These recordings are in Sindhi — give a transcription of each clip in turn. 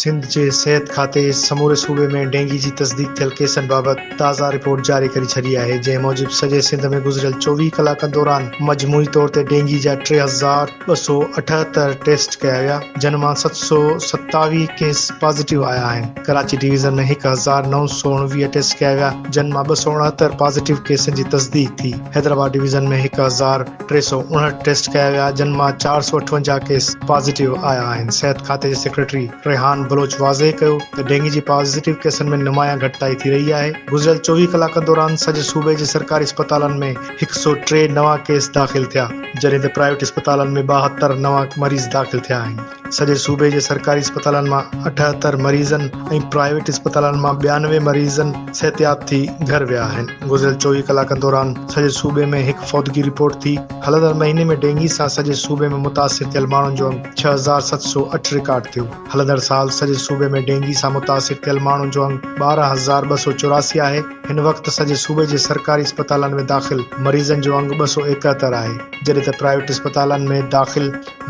سنڌ جي صحت کاتي سموري صوبي ۾ ڊينگي جي تصديق ٿيل ڪيسن بابت تازا رپورٽ جاري ڪري ڇڏي آهي، جنهن موجب سڄي سنڌ ۾ گذريل 24 ڪلاڪن دوران مجموعي طور تي ڊينگي جا 3278 ٽيسٽ ڪيا ويا، جن مان 727 ڪيس پازيٽو آيا آهن. ڪراچي ڊويزن ۾ 1919 ٽيسٽ ڪيا ويا، جن مان 269 پازيٽو ڪيسن جي تصديق ٿي. حيدرآباد ڊويزن ۾ 1359 ٽيسٽ ڪيا ويا، جن مان 458 ڪيس پازيٽو آيا آهن. صحت کاتي جي سيڪريٽري ريحان بلوچ واضح ڪيو ته ڊينگي جي پازيٽو ڪيسن ۾ نمايان گهٽتائي ٿي رهي آهي. گذريل 24 ڪلاڪن دوران سڄي صوبي جي سرڪاري اسپتالن ۾ 103 نوان ڪيس داخل ٿيا، جڏهن ته پرائيويٽ اسپتالن ۾ 72 نوان مريض داخل ٿيا آهن. سڄي صوبي جي سرڪاري اسپتالن مان 78 مريضن ۽ پرائيويٽ اسپتالن مان 92 مريضن صحتياب ٿي گهر ويا آهن. گذريل 24 ڪلاڪن دوران سڄي صوبي ۾ هڪ فوتگي رپورٽ ٿي. هلندڙ مهيني ۾ ڊينگي سان سڄي صوبي ۾ متاثر ٿيل ماڻهن جو انگ 6708 رڪارڊ ٿيو. هلندڙ سال سڄي صوبي ۾ ڊينگي سان متاثر ٿيل ماڻهن جو انگ 12284 آهي. هن وقت سڄي صوبي جي سرڪاري اسپتالن ۾ داخل مريضن جو انگ 271 آهي، جڏهن ته پرائيويٽ اسپتالن ۾ داخل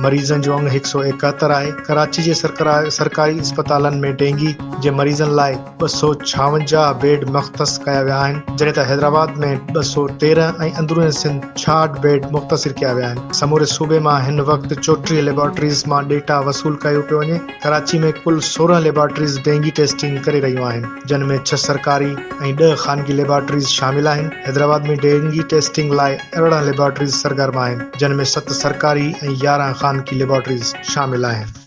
مريضن جو انگ 171 آهي. ڪراچي جي سرڪاري اسپتالن ۾ ڊينگي جي مريضن لاء 256 بيڊ مختص ڪيا ويا آهن، جڏهن ته حيدرآباد ۾ 213 ۽ اندرون سنڌ 66 بيڊ مختصر ڪيا ويا آهن. سموري صوبي مان هن وقت 34 ليبارٽريز مان ڊيٽا وصول ڪيو پيو وڃي. ڪراچي ۾ ڪل 16 ليبارٽريز ڊينگي ٽيسٽنگ ڪري رهيون آهن، جن ۾ ڇهه سرڪاري ۽ ڏهه خانگي ليبارٽريز شامل آهن. حيدرآباد ۾ ڊينگي ٽيسٽنگ لاء 18 ليبارٽريز سرگرم آهن، جن ۾ ست سرڪاري ۽ 11 خانگي ليبارٽريز شامل آهن.